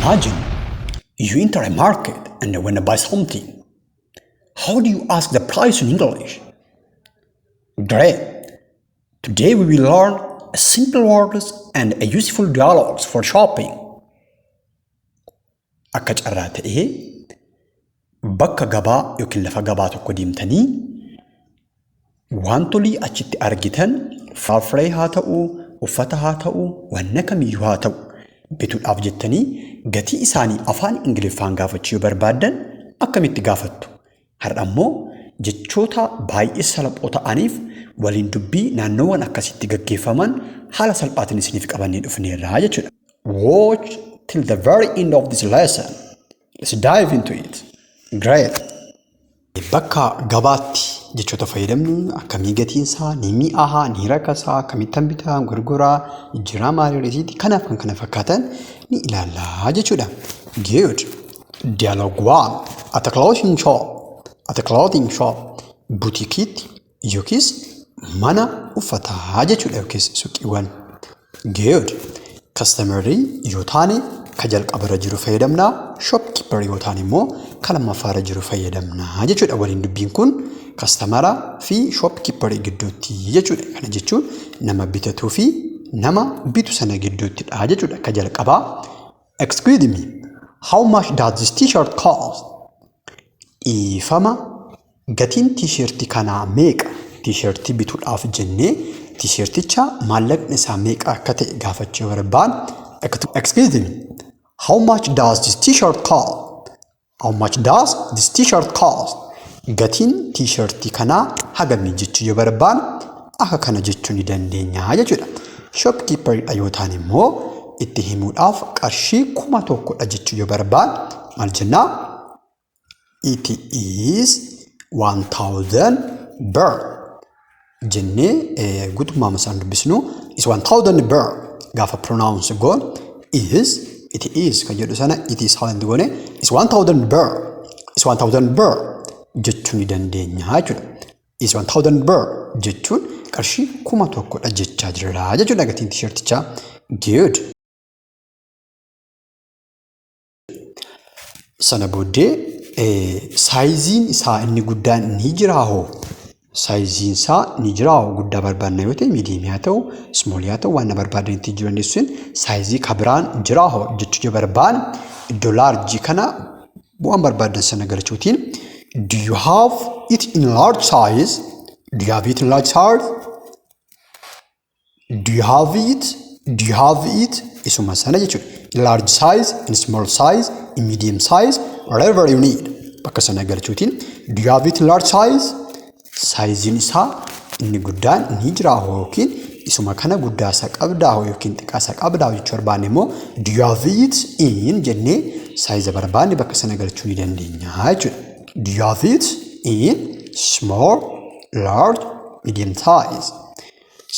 Imagine you enter a market and want to buy something. How do you ask the price in English? Great. Today we will learn simple words and a useful dialogues for shopping. Akka carraa ta'ee bakka gabaa yookiin lafa gabaa tokko deemtanii wantolii achitti argitan, firaafiree haa ta'u, uffata haa ta'u, wanna kamiyyuu haa ta'u, bituudhaaf jettanii gatii isaanii afaan Ingiliffaan gaafachuu yoo barbaaddan akkamitti gaafattu? Har'a immoo jechoota baay'ee salphoo ta'aniif waliin dubbii naannoowwan akkasitti gaggeeffaman haala salphaatiin isiniif qabannee dhufneerra jechuudha. Watch till the very end of this lesson. Let's dive into it. Great. Bakka gabaatti jechoota fayyadamnu akkamii, gatiinsaa ni mi'aahaa, ni rakasaa, akkamittan bitaa, gurguraa, jijjiiraa, maalii, risiitii, kanaaf kan kana fakkaatan ni ilaallaa jechuudha. Good. Dialogue 1. At a clothing shop. At a clothing shop. Butikiitti yookiis mana uffataa jechuudha, yookiis suuqiiwwan. Good. Customerii yoo taane ka jalqabarra jiru fayyadamnaa. Shopkeeper yoo taane immoo ka lammaffaarra jiru fayyadamnaa jechuudha. Waliin dubbiin kun customera fi shopkeeper gidduutti jechuudha. Kana jechuun nama bitatuu fi nama bitu sana gidduuttidha jechuudha. Ka jalqabaa. "Excuse me, how much does this t-shirt cost?" Dhiifama, gatiin t-shirtii kanaa meeqa? T-shirtii bituudhaaf jennee t-shirticha maallaqni isaa meeqa akka ta'e gaafachuu barbaanne. "Excuse me, how much does this t-shirt cost? How much does this t-shirt cost?" Gatiin t-shirtii kanaa hagamii jechuu yoo barbaanne akka kana jechuu ni dandeenya jechuudha. Shopkeeperidha yoo ta'an immoo itti himuudhaaf qarshii 1000dha jechuu yoo barbaanne maal jennaa? "It is 1000 birr" jennee guutummaa isaan dubbisnu, "is 1000 birr" gaafa pronounce goon, is, it is kan jedhu sana it is silent goone, "is 1000 birr, is 1000 birr" jechuu ni dandeenya jechuudha. "Is 1000 birr" jechuun qarshii 1000dha jechaa jirra jechuudha gatiin tisheertichaa. Good. Sana booddee saayiziin isaa inni guddaan ni jiraa hoo? Saayiziin isaa ni jiraa hoo? Guddaa barbaanna yoo ta'e, mediumii haa ta'u, smallii haa ta'u, waan na barbaadanitti jiru dandeessuun, saayizii kabiraan jiraa hoo jechuu yoo barbaanne iddoo largeii kana waan barbaadan sana galchuutiin, "Do you have it in large size? Do you have it in large size? Do you have it? Do you have it?" Isuma sana jechuudha. In large size, in small size, in medium size, whatever you need. Bakka sana galchuutiin, "Do you have it in large size?" Saayiziin isaa inni guddaan ni jira hoo, yookiin isuma kana guddaa isa qabdaa hoo, yookiin xiqqaa isa qabdaa hoo jechuu barbaanne immoo "Do you have it in" jennee saayiza barbaanne bakka sana galchuu ni dandeenya jechuudha. "Do you have it in small, large, medium size?"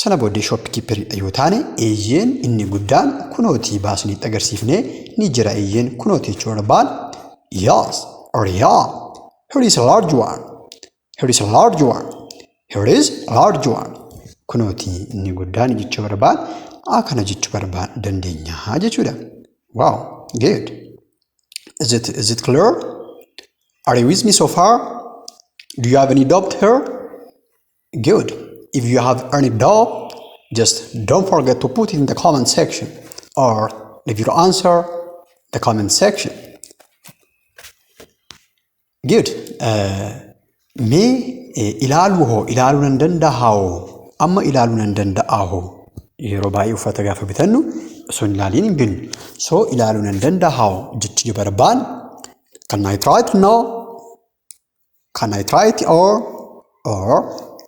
Sana booddee shopkeeperidha yoo taane, eeyyeen, inni guddaan kunootii baasnee agarsiifnee ni jira, eeyyeen, kunootii jechuu barbaanne, "Yes" or "Yeah, here is a large one. Here is a large one. Here is a large one." Kunootii inni guddaan jechuu barbaanne akkana jechuu barbaanne dandeenya jechuudha. Wow, good. Is it clear? Are you with me so far? Do you have any doubt here? Good. If you have any doubt, just don't forget to put it in the comment section or leave your answer in the comment section. Good. Mee ilaaluu hoo, ilaaluu nan danda'a hoo, amma ilaaluu nan danda'a hoo? Yeroo baay'ee uffata gaafa bitannu osoo hin ilaaliin hin binnu. So ilaaluu nan danda'a hoo jechuu yoo barbaanne, "Can I try it now? Can I try it or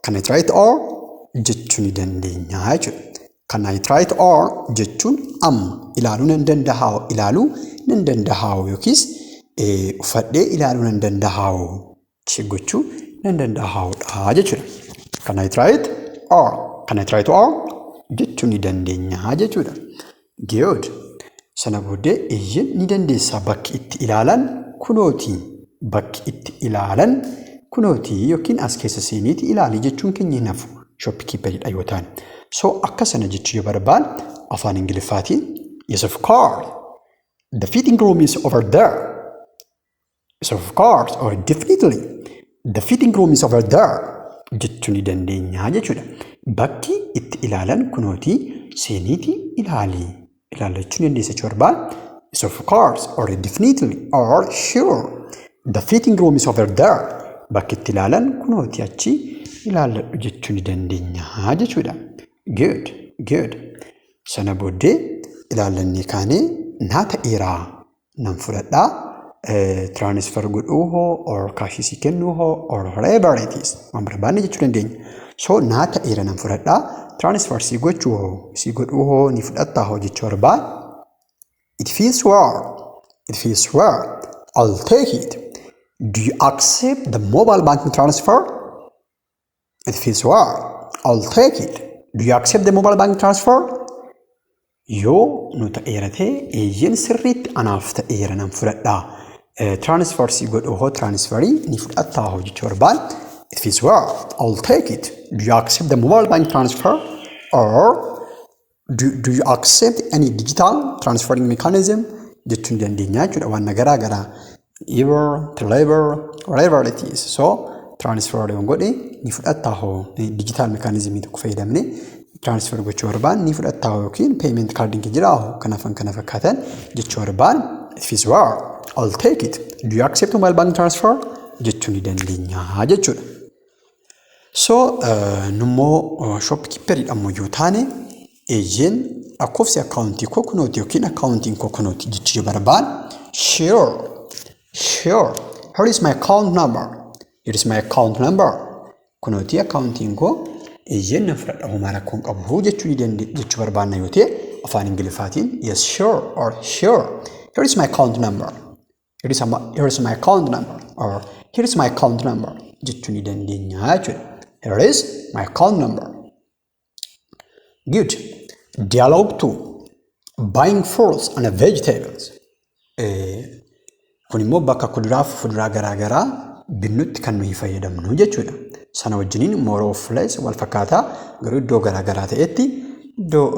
can I try it on?" jechuu ni dandeenya jechuudha. "Can I try it on" jechuun amma ilaaluu nan danda'a hoo, ilaaluu nan danda'a hoo, yookiis uffadhee ilaaluu nan danda'a hoo, gochuu nan danda'a hoodha jechuudha. "Can I try it on? Can I try it on?" jechuu ni dandeenya jechuudha. Good. Sana booddee eeyyeen, ni dandeessa, bakki itti ilaalan kunooti. Bakki itti ilaalan kunooti yookiin as keessa seeniiti ilaali jechuun keenya hin hafu shopkeeperidha yoo ta'an. So akka sana jechuu yoo barbaanne afaan Ingiliffaatiin, "Yes, of course. The fitting room is over there. So of course or definitely the fitting room is over there jechuu ni dandeenya jechuudha. Bakki itti ilaalan kunooti, seeniiti ilaali. Ilaallachuu ni dandeessa jechuu barbaada. So of course or definitely or sure the fitting room is over there. Bakki itti ilaalan kunooti, achi ilaalladhu jechuu ni dandeenya jechuudha. Good, good. Sana booddee ilaallannee kaanee naa ta'eeraa, nan fudhadhaa. Transfer godhuu hoo or cash sii kennuu hoo or whatever it is, waan barbaanne jechuu dandeenya. So naa ta'eera, nan fudhadhaa, transfer sii gochuu hoo, sii godhuu hoo, ni fudhattaa hoo jechuu barbaada. It feels well. It feels well. I'll take it. Do you accept the mobile banking transfer? It feels well. I'll take it. Do you accept the mobile banking transfer? Yoo nu ta'eera ta'e, eeyyeen, sirriitti anaaf ta'eera, nan fudhadhaa. Transfer si godhuu hoo, transferii ni fudhattaa hoo jechuu barbaada. It feels well. I'll take it. Do you accept the mobile bank transfer or do you accept any digital transferring mechanism jechuu ni dandeenya jechuudha. Waan garaa garaa, e-birr, telebirr, whatever it is. So transfer yoon godhe ni fudhattaa hoo, digital mechanism tokko fayyadamne transfer gochuu barbaanne ni fudhattaa hoo, yookiin payment cardiin kee jiraa hoo, kanaaf kana fakkaatan jechuu barbaanne, it feels well. I'll take it. Do you accept mobile bank transfer jechuu ni dandeenya jechuudha. So nummoo shopkeeperiidha ammoo yoo taane, eeyyeen, lakkoofsi akkaawuntii koo kunooti yookiin akkaawuntiin koo kunooti jechuu yoo barbaanne, Sure, here is my account number. Here is my account number. Kunooti akkaawuntiin koo, eeyyeen, nan fudhadha, homaa rakkoon qabu jechuu ni jechuu barbaanna yoo ta'e, afaan Ingiliffaatiin yes, sure or sure, here is my account number. Here is my account number or here is my account number jechuu ni dandeenya jechuudha. Here is my account number. Good. Dialogue 2. Buying fruits and vegetables. Kun immoo bakka kuduraa fi fuduraa garaa garaa binnutti kan nuyi fayyadamnu jechuudha. Sana wajjiniin more or less wal fakkaataa, garuu iddoo garaa garaa ta'etti, iddoo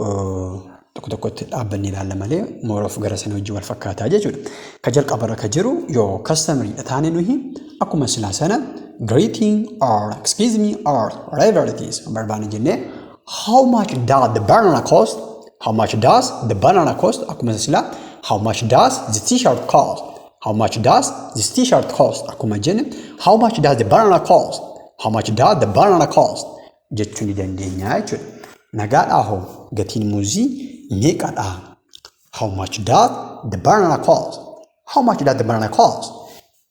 tokko tokkotti dhaabbannee ilaalla malee more of gara sana wajjin wal fakkaataa jechuudha. Ka jalqabarra ka jiru, yoo customeriidha taane nuyi, akkuma silaa sana greeting or excuse me or whatever it is barbaanne jennee, how much does the banana cost? How much does the banana cost? Akkuma silaa, how much does the t-shirt cost? How much does this t-shirt cost? Akkuma jenne, how much does the banana cost? How much does the banana cost? Jechuu ni dandeenya jechuudha. Nagaadhaa hoo, gatiin muuzii meeqadha? How much does the banana cost? How much does the banana cost?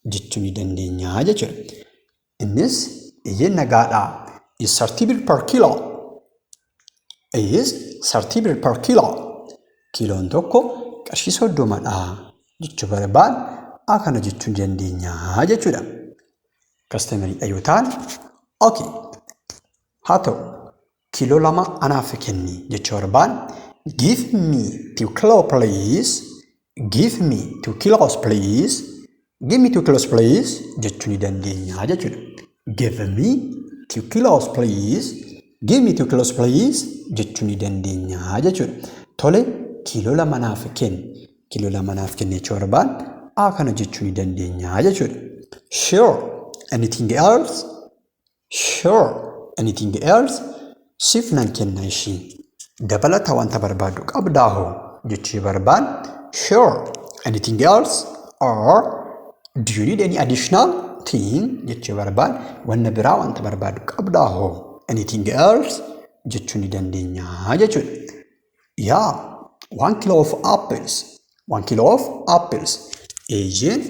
Jechuu ni dandeenya jechuudha. Innis eeyyeen, nagaadhaa, is 30 birr per kilo. Is 30 birr per kilo. Kiiloon tokko qarshii 30dha jechuu barbaad akkana jechuu dandeenya jechuudha. Customeriidha yoo ta'an, okay, haa ta'u, kiiloo 2 anaaf kenni jechuu barbaad, give me 2 kilo please. Give me 2 kilos please. Give me 2 kilos please jechuu ni dandeenya jechuudha. Give me 2 kilos please. Give me 2 kilos please jechuu ni dandeenya jechuudha. Tole, kiiloo 2 naaf kenni. Kiiloo 2 naaf kenni jechuu barbaad akkana jechuu ni dandeenya jechuudha. Sure. Anything else? Sure. Anything else? Siif nan kenna ishii. Dabalata wanta barbaaddu qabdaa hoo jechuu barbaad, sure. Anything else? Or do you need any additional thing jechuu barbaad, wanna biraa wanta barbaaddu qabdaa hoo, anything else jechuu ni dandeenya jechuudha. Yeah, 1 kilo of apples. 1 kilo of apples. Eeyyeen,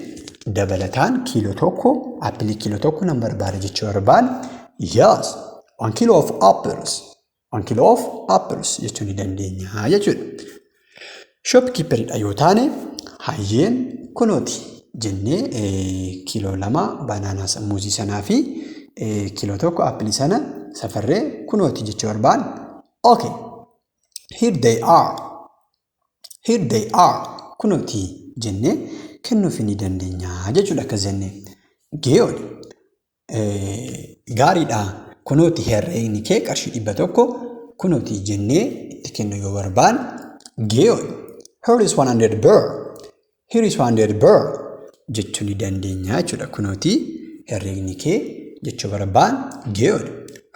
dabalataan kiiloo 1 appilii kiiloo 1 nan barbaada jechuu barbaad, yes, 1 kilo of apples. 1 kilo of apples jechuu ni dandeenya jechuudha. Shopkeeperidha yoo taane, hayyeen, kunooti jennee kiiloo 2 banana, muuzii sanaa fi kiiloo 1 appilii sana safarree kunooti jechuu barbaad. Okay. Here they are. Here they are. Kunooti jennee kennuufii ni dandeenya jechuudha akkas jennee. Good. Gaariidha. Kunooti herreegni kee qarshii 100 kunooti jennee itti kennu yoo barbaanne, good. Here is 100 birr. Here is 100 birr jechuu ni dandeenya jechuudha. Kunooti herreegni kee jechuu barbaan, "Good.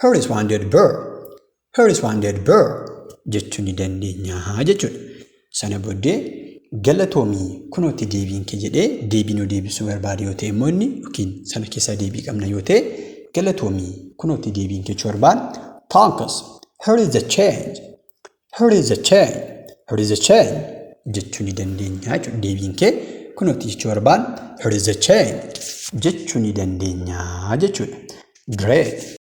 Here is 100 birr. Here is 100 birr" jechuu ni dandeenya jechuudha. Sana booddee "Galatoomii, kunooti deebiin kee" jedhee deebii nu deebisuu barbaade yoo ta'e immoo inni yookiin sana keessaa deebii qabna yoo ta'e, "Galatoomii, kunooti deebiin kee" jechuu barbaan, "Thanks. Here is the change. Here is the change. Here is the change" jechuu ni dandeenya jechuudha. Deebiin kee kunooti jechuu barbaan, "Here is the change" jechuu ni dandeenya jechuudha. Great.